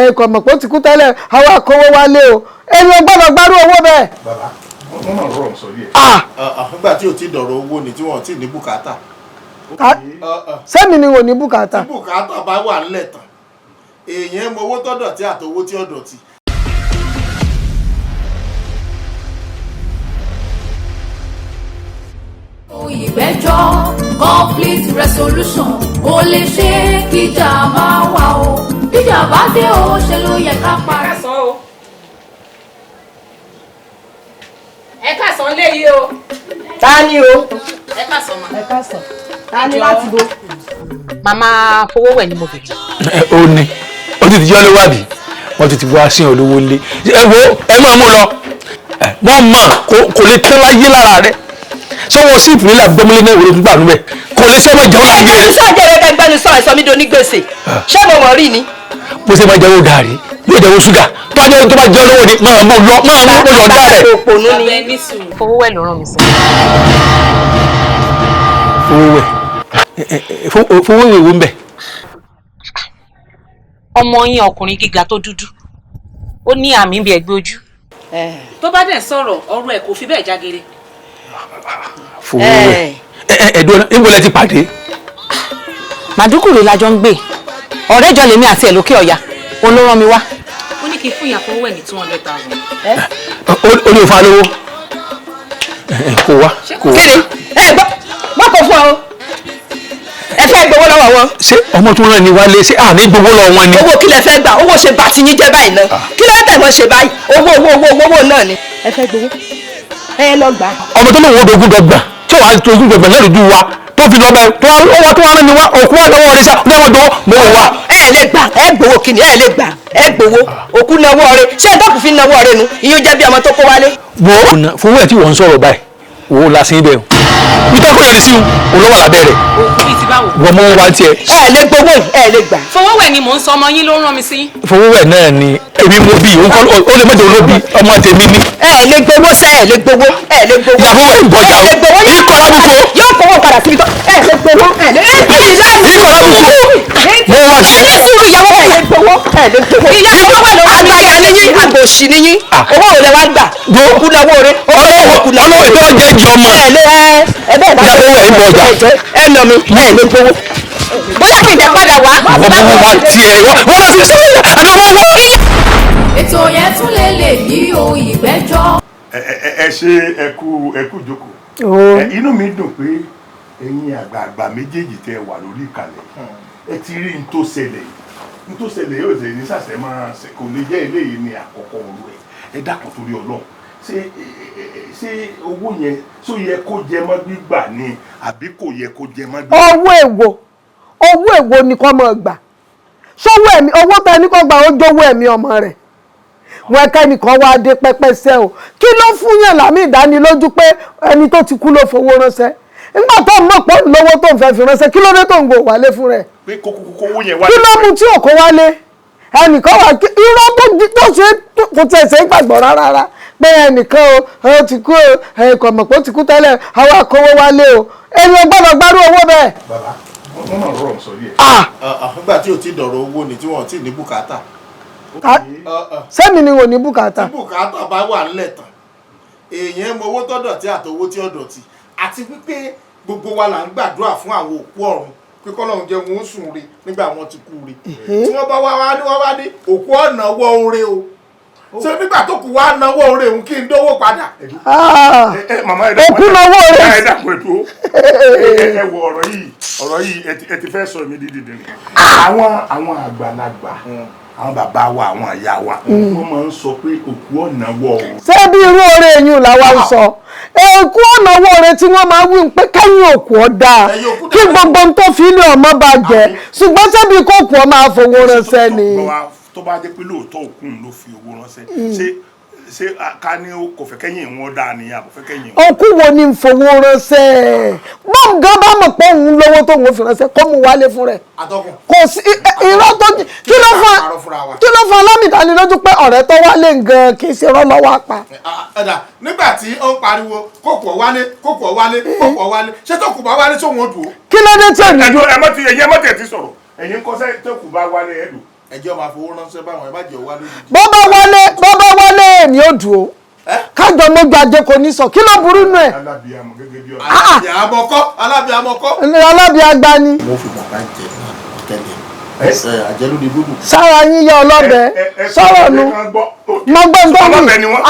Ẹ kò mọ̀ pé ó ti kú tẹ́lẹ̀, àwọn akówó wálé o. Èmi ò gbọ́dọ̀ gbárù owó bẹ́ẹ̀. Bàbá, wọ́n máa rọrùn sọ díẹ̀. Nígbà tí ò tí dọ̀rọ̀ owó ni tí wọ́n ti ní bùkátà. Sẹ́mi ni wò ní bùkátà. Tí bùkátà bá wà nílẹ̀ tán, èèyàn mọ owó tó dọ̀tí àtowó tí ó dọ̀tí. Ìgbẹ́jọ́ conflict resolution kò lè ṣe kíjà máa wà o. Bíjà bá dé o, ṣe ló yẹ ká parí. Káàsán o, ẹ káàsán léyìí o. Ta ni o? Ẹ káàsán ma. Ẹ káàsán. Ta ni láti bo? Màmá Fowówẹ̀ ni mo bèrè. Ó ní ó ti ti jọ́ lówó àbí wọ́n ti ti wá sí olówó lé. Ẹ wo, ẹ máa mú lọ. Wọ́n mọ̀ kò lè tán láyé lára rẹ̀. Sọ́wọ́ sí ìpínlẹ̀ àgbọ̀mọlé náà ìwé gbà nú ẹ̀ kò lè sọ́mọ jẹun láyé rẹ̀. Ẹgbẹ́nu sọ̀rọ̀ jẹ́ ẹgbẹ́nu sọ̀rọ̀, ẹ̀sọ́ mi do ní gbèsè. Ṣé mo mọ̀ rí ni? Bó ṣe máa jẹ́wọ́ gàrí yóò jẹ́wọ́ ṣúgà tó bá jẹ́ tó bá jẹ́ olówó ni máa mú lọ, máa mú lọ yọ̀ǹda rẹ̀. Òpònú ni. Ẹ ní sùúrù. Fowówẹ̀ ló rán mi sí. Fowówẹ̀, Fowówẹ̀ wo ń bẹ̀? Ọmọ yín ọkùnrin gíga tó dúdú, ó ní àmì ibi ẹ̀gbẹ́ ojú. Tó bá dẹ̀ sọ̀rọ̀, ọ̀rọ̀ ẹ̀ kò fi bẹ́ẹ̀ jágere. Fowówẹ̀, ẹ̀ẹ́dùn níbo lẹ ti pàdé? Màdúkùrì la jọ ń gbé, ọ̀rẹ́ jọ lèmi àti ẹ̀ lókè ọ̀yà. Òun ló rán mi wá. Ó ní kí n fún ìyá Fowówẹ̀ ní 200,000. Ó ní òfa lówó kò wá kò wá. Kéde ẹ gbọ́, má kó fún ọ o. Ẹ fẹ́ gbowó lọ́wọ́ wọn. Ṣé ọmọ tó rán ni wálé, ṣé àní gbowó lọ wọn ni? Owó kí lẹ fẹ́ gbà? Owó ṣe bá ti yín jẹ́ báyìí náà. Kí ló tẹ̀ wọ́n ṣe báyìí? Owó, owó, owó, owó náà ni. Ẹ fẹ́ gbowó. Ẹ lọ gbà. Ọmọ tó lóun ó dogun dọgbà tí wàá dogun dọgbà náà lójú wa tó fi lọ bẹ tó wá tó wá rán ni wá òkú wà lọ́wọ́ rẹ sá lọ́wọ́ tó mọ̀ wá. Ẹ lè gbà, ẹ gbowó kí ni? Ẹ lè gbà, ẹ gbowó. Òkú náwó rẹ. Ṣé ẹ dọ́kun fi náwó rẹ nu? Ìyẹn jẹ́ bí ọmọ tó kó wálé. Wo fowó ẹ̀ tí wọ́n ń sọ̀rọ̀ báyìí, wo la sí ibẹ̀ o nítorí kò yọrí sí o lọ́wọ́ lábẹ́ rẹ̀. Òkú bíi ti báwo? Wọ́n mú wá tiẹ̀. Ẹ lè gbowó yìí, ẹ lè gbà. Fowówẹ̀ ni mò ń sọ, ọmọ yín ló rán mi sí. Fowówẹ̀ náà ni èmi mo bí òun kọ́, ó lè mọ̀jọ olóbi ọmọ tèmi ní. Ẹ lè gbowó sẹ́, ẹ lè gbowó, ẹ lè gbowó. Ìyá Fowówẹ̀ ń bọjà o. Ẹ lè gbowó. Ikọ̀ lábùkù. Yóò kówó padà síbi tó. Ẹ lè gbowó, ẹ lè. Ikọ̀ lábùkù mo wá tiẹ̀. Ẹ sùúrù, ìyàwó. Ẹ lè gbowó, ẹ lè gbowó. Ìyá Fowówẹ̀ ló rán mi. Àgbàyà ni yín, àgbòsí ni yín. Owó ò lẹ wá gbà? Òkú náwó rẹ. Ọlọ́wọ́ ìtọ́ jẹ́ jọ ọmọ. Ẹ lè ẹ bẹ́ẹ̀ bá. Ìyá Fowówẹ̀ ń bọjà. Ẹ nà mí, ẹ lè gbowó. Bóyá kì í jẹ́ padà wá. Wọ́n mú wá tiẹ̀ wọ́n lọ sí sẹ́yìn àbí wọ́n wá. Ètò yẹn tún lè lè yí o, ìgbẹ́jọ́. Ẹ ṣe, ẹ kú jókòó. Inú mi dùn pé ẹ̀yin àgbààgbà méjèèjì tẹ́ wà lórí ìkàlẹ̀, ẹ ti rí n tó ṣẹlẹ̀ yìí. N tó ṣẹlẹ̀ yóò ṣe ní sàṣẹ máa ṣe, kò lè jẹ́ eléyìí ní àkọ́kọ́ òru ẹ̀. Ẹ dákun torí Ọlọ́run, ṣé owó yẹn ṣó yẹ kó jẹ mọ́ gbígbà ni àbí kò yẹ kó jẹ mọ́ gbígbà? Owó èwo? Owó èwo ni kò mọ̀ gbà? Sówó ẹ̀mí owó tẹ ní kò gbà, ó jówó ẹ̀mí ọmọ rẹ̀ wọn kẹ́nìkan wá dé pẹ́pẹ́sẹ́ o. Kí ló fún yàn lámì ìdánilójú pé ẹni tó ti kú ló fowó ránṣẹ́? Nígbà tó ń mọ̀ pé òun lówó tó ń fẹ́ fi ránṣẹ́, kí ló dé tó ń gbò wálé fún rẹ̀? Pé kókó owó yẹn wá. Kí ló mú tí ò kó wálé? Ẹnìkan wà kí irọ́ tó ṣe kò tiẹ̀ ṣe é gbàgbọ́ rárá rárá pé ẹnìkan o, ó ti kú o. Ẹ kò mọ̀ pé ó ti kú tẹ́lẹ̀, àwọn akówó wálé o. Èmi ò gbọ́dọ̀ gbárù owó bẹ́ẹ̀. Bàbá, wọ́n máa rọrùn sọ díẹ̀. Nígbà tí ò tí dọ̀rọ̀ owó ni tí wọ́n ti ní bùkátà. Sẹ́mi ni wò ní bùkátà. Tí bùkátà bá wà nílẹ̀ tán, èèyàn mọ owó tó dọ̀tí àtowó tí ó dọ̀tí. Àti wípé gbogbo wa là ń gbàdúrà fún àwọn òkú ọ̀run pé kọ́lọ́run jẹ́ wọn ó sùn re nígbà wọn ti kú re. Tí wọ́n bá wá wá ní wọ́n bá ní òkú ọ̀nà wọ oore o, ṣé nígbà tó kù wá náwó oore òun kí n dówó padà? Ẹ màmá, ẹ dákun. Òkú náwó rẹ̀. Ẹ dákun, ẹ dúró. Ẹ wo ọ̀rọ̀ yìí, ọ̀rọ̀ yìí ẹ ti fẹ́ sọ èmi dídì dìrín. Àwọn àgbàlagbà, àwọn bàbá wa, àwọn ìyá wa, wọ́n máa ń sọ pé òkú ọ̀nà wọ̀ o. Ṣé bí irú oore eyín làwa ń sọ, èkú ọ̀nà owó oore tí wọ́n máa ń wí pé kẹ́yìn òkú ọ̀ dáa, Ẹ̀yìn òkú kí dáa. gbogbo ohun tó fi ilé ọmọ bá jẹ, ṣùgbọ́n ṣé bí kò kú ọ máa fowó ránṣẹ́ ni? Tó bá jẹ́ pé lóòótọ́ òkú ló fi owó ránṣẹ́, ṣé ká ní kò fẹ́ kẹ́yìn wọn dáa ni àbò fẹ́ kẹ́yìn wọn? Òkú wo ni ń fowó ránṣẹ́? Bọ́ọ̀mù gan bá mọ̀ pé òun lówó tóun fi ránṣẹ́, kó mú wálé fún rẹ̀. Atọ́kùn. Kò sí irọ́ tó kí ló fún Parọ́ fúnra wa. kí ló fún alámìdánilójú pé ọ̀rẹ́ tó wálé gan kì í ṣe rọ́ lọ́wọ́ apá? Ẹ̀dà, nígbà tí ó ń pariwo kókò wálé, kókò wálé, kókò wálé, ṣé tó kù bá wálé sóhun ó dùn ó? Kí ló dé tí ò ní? Ẹ̀dùn ẹ mọ́ ti ẹ̀yin, ẹ mọ́ tẹ̀ ti sọ̀rọ̀. Ẹ̀yin kọ́sẹ́ tó kù bá wálé ẹ̀dùn. Ẹjọ́ máa fowó ránṣẹ́ báwọn, ẹ má jẹ́ wá lójijì. Bó bá wálé, bó bá wálé, èmi ò dùn ó. Kájọ mójú ajé kò ní sọ, kí ló burú nù ẹ̀? Alábìàmọ gẹ́gẹ́ bí ọ̀rẹ́. Alábìàmọ kọ́, alábìàmọ kọ́. Alábìàgbà ni. Mo fi bàbá jẹ náà tẹ́lẹ̀ àjẹlódì gbogbo. Sára yín yá ọlọ́bẹ sọ̀rọ̀ nu mo gbọ́ ń tọ́ mi. Ọlọ́bẹ ni wọ́n.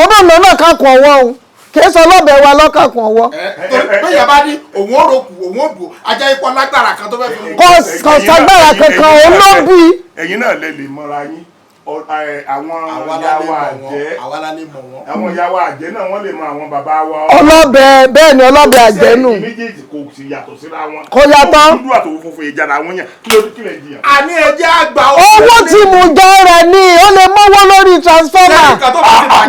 Ọlọ́bẹ náà kakùn ọwọ́ o, kì í sọ ọlọ́bẹ wa lọ́kàkùn ọwọ́. Bẹ́ẹ̀ bá ní òun ó rokù, òun ó dùn ajá ipò lágbára kan tó fẹ́ fi. Kò ságbára kankan, òun ló bí. Ẹ̀yin náà lè mọ́ra yín. Àwọn ìyàwó àjẹ́, àwa la lè mọ̀ wọ́n. Àwọn ìyàwó àjẹ́ náà, wọ́n lè mọ àwọn bàbá wa. Ọlọ́bẹ bẹ́ẹ̀ ni, ọlọ́bẹ àjẹ́nù. Iṣẹ́ méjèèjì kò sì yàtọ̀ síra wọn. Kò yàtọ̀. Dúdú àtòwò funfun ìjà làwọn yàn, kí ló kí lè jiyàn. Àní ẹjẹ́ àgbà. Owó tí mo jẹ́ rẹ̀ ni ó lè mọ́wọ́ lórí transformer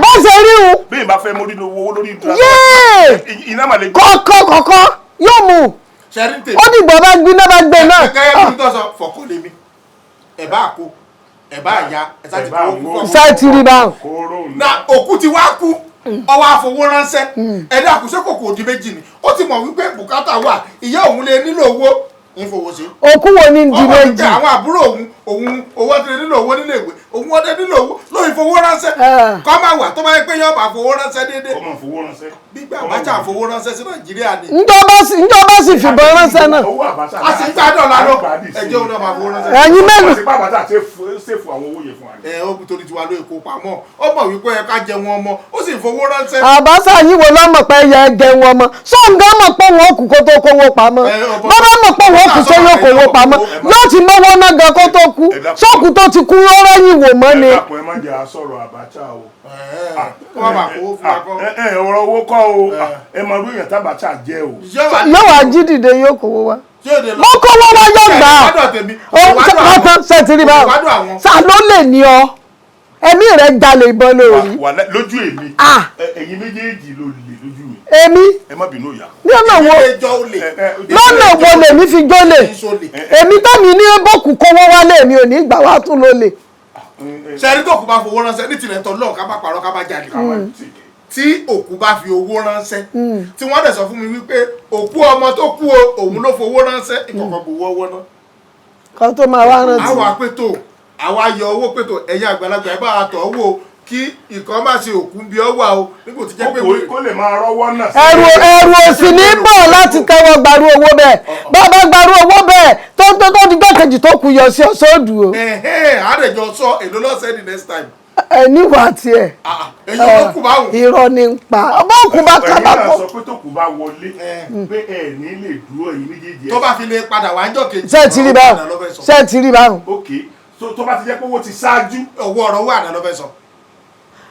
bó ṣe rí un. Bí ìbá fẹ́ mórí owó lórí Yéè! iná mà lè. Kọ̀ọ̀kan kọ̀ọ̀kan yóò mú ó dìgbò bá gbiná bá gbé náà. Gẹ́gẹ́ bí tó sọ fọ̀kọ́ lèmi, ẹ̀ bá kó, ẹ̀ bá ya, ẹ̀ sá ti kó fún. Ṣé ti rí báwọn. Na òkú ti wá kú, ọwọ́ àfọwọ́ ránṣẹ́ ẹ̀dá àkùsẹ́ kòkò òdì méjì ni ó ti mọ̀ wípé bùkátà wà, ìyá òun lè nílò owó ń fowó sí. Òkú wo ni ń di méjì? Àwọn àbúrò òun, òun owó ti lè nílò owó nílé ìwé, òun ọdẹ nílò owó lóyún fowó ránṣẹ́ kọ́ máa wà tó bá yẹ pé yóò bá fowó ránṣẹ́ déédéé. Kọ́ máa fowó ránṣẹ́. Gbígbà Abacha fowó ránṣẹ́ sí Nàìjíríà ni. Njọba sì fìbọn ránṣẹ́ náà. Owó Abacha. A sì ń gbádùn lánàá, ẹjọ́ òun náà máa fowó ránṣẹ́. Ẹ̀yin mélòó. Àti pàbàtà ṣèfù àwọn owó yẹn fún wa. Ẹ ó torí tiwa ló èkó pamọ́, ó mọ̀ wípé ẹ ká jẹun ọmọ, ó sì fowó ránṣẹ́. Abacha yìí wo lọ́mọ̀ pé yẹ jẹun ọmọ sóńgá mọ̀ pé òun ó kú kó tó kówó pamọ́? Bàbá mọ̀ pé òun ó kú, sóyún kówó pamọ́, yóò ti mọ́wọ́ náà gan kó tó kú. Sóòkù tó ti kú ó rẹ́yìn wò mọ́ ni. Ẹ dákun, ẹ má jẹ́ àsọ̀rọ̀ Abacha o. Kó má bàa kówó fún wa kọ́. Ẹ ọ̀rọ̀ owó kọ́ o, ẹ máa rú èèyàn tábàchà jẹ́ o. Yóò wá jí dìde, yóò kówó wá. Mo kówó wá, yóò gbà á ọtán. Ṣètìlí báwọn sá ló lè ní ọ, ẹ̀mí rẹ̀ jalè ìbọn lórí. Lójú èmi, ẹ̀yin méjèèjì ló lè lójú mi. Èmi? Ẹ má bínú ìyá. Ní ọ̀nà wo, lọ́nà wo lèmi fi jólè? Èmi tẹ́mi ní bọ́ọ̀kù kówó wálé, èmi ò ní gbà wá tún lólè. Ṣẹ́rí tó kù bá fowó ránṣẹ́ ní tilẹ̀ tọ́ lọ́ọ̀, ká má parọ́, ká má jalè, tí òkú bá fi owó ránṣẹ́ tí wọ́n dẹ̀ sọ fún mi wípé òkú ọmọ tó kú o, òun ló fowó ránṣẹ́, ìkọ̀kọ̀ gbowó ọwọ́ náà. Kan tó máa wá rántí. Àwa pétò, àwa yọ owó pétò, ẹ̀yin àgbàlagbà ẹ̀ bá a tọ̀ wò kí ìkan má ṣe òkú bí ọ wà o, nígbà tí jẹ́ pé. Kó lè máa rọ́wọ́ náà. Ẹrù òsì ní bọ̀ láti tẹ́wọ́ gbarú owó bẹ́ẹ̀. Bàbá gbarú owó bẹ́ẹ̀ tó tó tó di gbàkejì tó kù yọ sí ọ̀sọ́ọ̀dù o. Àdèjọ sọ èlò lọ́sẹ̀ ní next time. Ẹ níwà tiẹ̀. Èyí ló kù báwò. Irọ́ ni ń pa ọmọ òkú bá Ẹ̀yin kábà náà kó. sọ pé tó kù bá wọlé pé ẹ ní lè dúró, ẹ̀yin méjèèjì. Tó bá fi lè padà wá ń jọ kejì. Ṣé ẹ ti rí báwọn? Ṣé ẹ ti rí báwọn? Ok, so tó bá ti jẹ́ pé owó ti ṣáájú. Owó ọ̀rọ̀ owó àná ló fẹ́ sọ.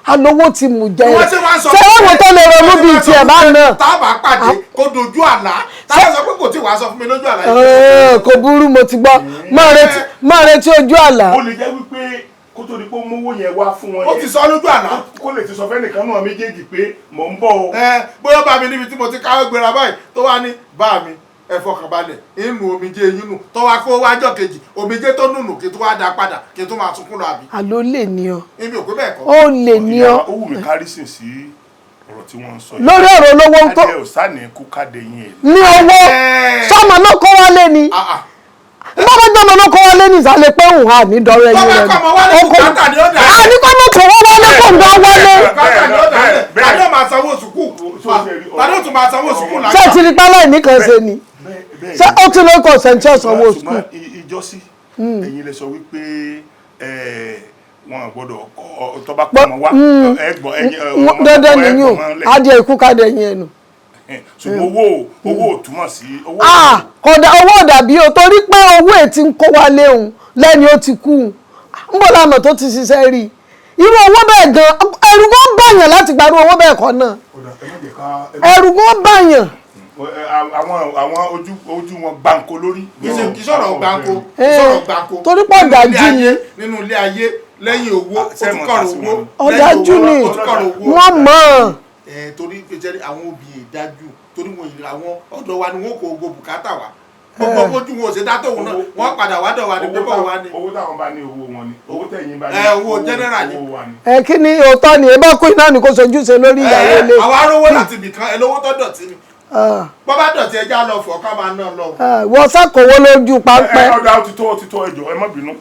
Alówó ti mú jẹ Wọ́n ṣe wá ń sọ. Ṣé ẹ̀wọ̀n tó lè ronú bíi tiẹ̀ bá náà. Tá a bá pàdé kó dojú àlá, tá a sọ pé kò tí wàá sọ fún mi lójú àlá yìí. Kò burú, mo ti gbọ́, máa retí ojú àlá. Ó lè jẹ́ wípé kó tó di pé ó mówó yẹn wá fún wọn Ó ti sọ lójú àlá. Kó lè ti sọ fẹ́nìkan náà méjèèjì pé mò ń bọ̀ o. Ẹ bóyá bá mi níbi tí mo ti káwé gbéra báyìí tó wá ní bá mi, ẹ fọkàn balẹ̀, inú omijé yín nù, tó wá kó wájọ kejì omijé tó nùnù kí tó wá da padà kí tó máa sunkún lọ àbí. Àló lè ní ọ. Èmi ò pé bẹ́ẹ̀ kọ́. Ó lè ní ọ. Ó wù mí kárí sìn sí ọ̀rọ̀ tí wọ́n ń sọ yìí. Lórí ọ̀rọ̀ olówó tó. Adé ò sáà ní kú káde yín ẹ̀. Ní owó sọmọ ló kó wálé ni, bọ́bá jọmọ ló kó wálé ní ìsàlẹ̀ pé òun à ní dọ́rọ̀ ẹyin rẹ̀ Bọ́bá kọ́ ọmọ wálé, bùkátà ni ó dà. Àní kọ́ mọ̀ kó wọ́n wálé, kó ń gan wálé. Bùkátà ni ó dà lẹ̀, tàbí ó máa sanwó sùkúù, tàbí ó tún máa sanwó sùkúù lágbà. Ṣé ti rí pálá ìníkan ṣe ni? Ṣé ó tún lóko ọ̀sẹ̀ tí ó sanwó sùkúù? Ṣùgbọ́n ìjọsí ẹ̀yin lè sọ wípé wọn gbọ́dọ̀ kọ́ tọ́ba kọ́ ọmọ wa ẹ̀gbọ́n ẹ̀yìn. Dandan nìyí o, adìẹ ikú ká dẹ̀yìn ẹnu. Ṣùgbọ́n owó ò túmọ̀ sí owó. Kódà owó dàbí o, torí pé owó ètí ń kó wálé òun lẹ́ni ó ti kú un ń bọ̀ lámọ̀ tó ti ṣiṣẹ́ rí i, irú owó bẹ́ẹ̀ gan, ẹ̀rù gan bàyàn láti gbarú owó bẹ́ẹ̀ kọ́ náà, ẹ̀rù gan bàyàn. Àwọn ojú wọn gbáǹkó lórí. Kì í sọ̀rọ̀ gbáǹkó, kì í sọ̀rọ̀ gbáǹkó. Torí pọ̀ dájú ni. Nínú ilé ayé, lẹ́yìn owó ó tún kọ̀rọ̀ owó. Ọ̀dájú ni wọ́n mọ̀ ọ́n. Torí pé jẹ́rí àwọn obìnrin ìdájú, torí wọn ìlà wọn ọ̀dọ̀ wa ni wọn kò gbogbo bùkátà wa, gbogbo bójú wọn ò ṣe dá tóun náà, wọn padà wá dọ̀ wa ní pépà wa ni. Owó táwọn bá ní owó wọn ni, owó tẹ̀yìn bá ní owó general ni. Owó wa ni. Ẹ kí ni òótọ́ ni ẹ bá kú iná ni kò sojúṣe lórí ìyàwó ilé. Àwa arówó láti ibìkan ẹ lówó tó dọ̀tí ni, bọ́ bá dọ̀tí ẹja lọ fọ̀ ká máa ná lọ. Wọ́n ṣàkówó lójú pápẹ́. Ẹ ọ̀dà, ó ti tó, ó ti tó, ẹ jọ̀ọ́, ẹ má bínú.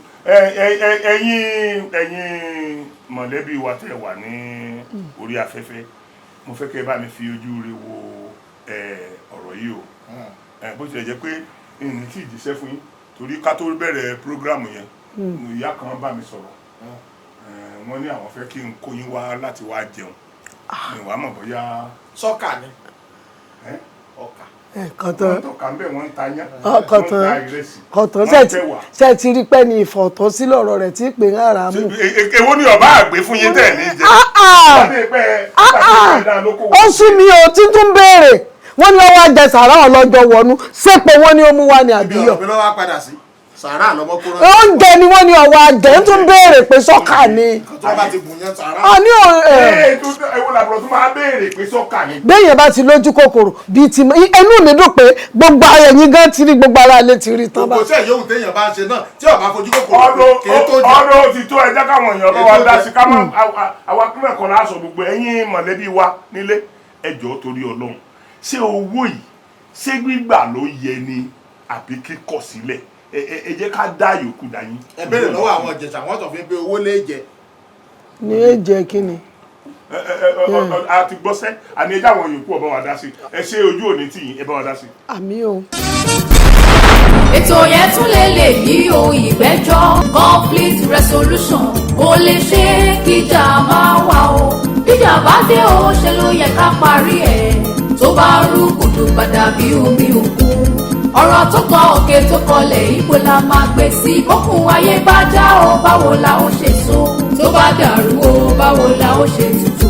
Ẹ̀yin mọ̀lẹ́bí wa tẹ́ wà ní orí afẹ́fẹ́, mo fẹ́ kẹ́ ẹ bá mi fi ojú rẹ wo ọ̀rọ̀ yìí o. Bó tilẹ̀ jẹ́ pé ìní tí ì jíṣẹ́ fún yín, torí ká tó bẹ̀rẹ̀ program yẹn, ìyá kan bá mi sọ̀rọ̀. Wọ́n ní àwọn fẹ́ kí n kó yín wá láti wá jẹun. Mi wàá mọ̀ bóyá Sọ́kà ni. Ẹ́? Ọkà. Kọ̀tàn. Wọ́n tọ́ka ń bẹ̀, wọ́n ń ta yán, wọ́n ń ta Kọ̀tàn. ìrẹsì, Kọ̀tàn. wọ́n ń tẹ̀wà. Ṣe ti rí pẹ́ ní ìfọ̀tọ́ sí lọ́rọ̀ rẹ̀ tí pè ń ara mú. Èwo ni ọba àgbẹ̀ fún yín tẹ̀ ní jẹ? Ah, ah. Láti pẹ́ pàṣẹ ìdá lókòwò. Ó sú mi o, títún béèrè. Wọ́n ní ọwọ́ àjẹsàrà ọlọ́jọ́ wọnú sépè, wọ́n ní ó mú wá ní Ibi àbíyọ̀. ọ̀rọ̀ mi lọ́wọ́ padà sí sàárà lọ́mọ kó rán. Oúnjẹ ni wọ́n ní ọwọ́ àjẹ ń tún béèrè pé sọ́kà ni. Tó bá ti bùn yẹn sàárà. A ní ò ẹ̀. Ee, èwo làbúrò tó máa béèrè pé sọ́kà ni? Béèyàn bá ti lójú kòkòrò bíi ti inú mi dùn pé gbogbo ara ẹ̀yin gan ti rí, gbogbo ara ilé ti rí tán bá. Gbogbo iṣẹ́ yòówù téèyàn bá ń ṣe náà, tí ó bá fojú kòkòrò Ọdún kì í tó jẹ. ọdún ti tó, ẹjẹ́ káwọn èèyàn bá wa Ètò dá jẹ. sí ká má àwa kúrẹ̀ kọ́ láṣọ. Gbogbo ẹ̀yin mọ̀lẹ́bí wa nílé, ẹ jọ̀ọ́, torí Ọlọ́run, ṣé owó yìí, ṣé gbígbà ló yẹ ni àbí kíkọ̀ sílẹ̀? Ẹ jẹ́ ká dá yòókù dá yín. Ẹ béèrè lọ́wọ́ àwọn Ìjẹ̀ṣà, wọ́n sọ fún yín pé owó lè jẹ. Ní èjẹ kí ni. Ẹ ẹ ẹ ọ a ti gbọ́sẹ́ àní, ẹ jẹ́ àwọn yòókù ọba wa dá sí. Ẹ ṣe ojú òní tì yín, ẹ bá wa dá sí. Àmì o. Ètò yẹn tún lè lè yí o, ìgbẹ́jọ́ conflict resolution kò lè ṣe kíjà máa wà o. Bíjà bá dé o, ṣe ló yẹ ká parí ẹ̀. Tó bá rú kùdù padà bí omi òkun, ọ̀rọ̀ tó kan òkè tó kọlẹ̀, ibo la máa gbé sí? Bókun ayé bá já o, báwo la ó ṣe so? Tó bá dàrú o, báwo la ó ṣe tutù?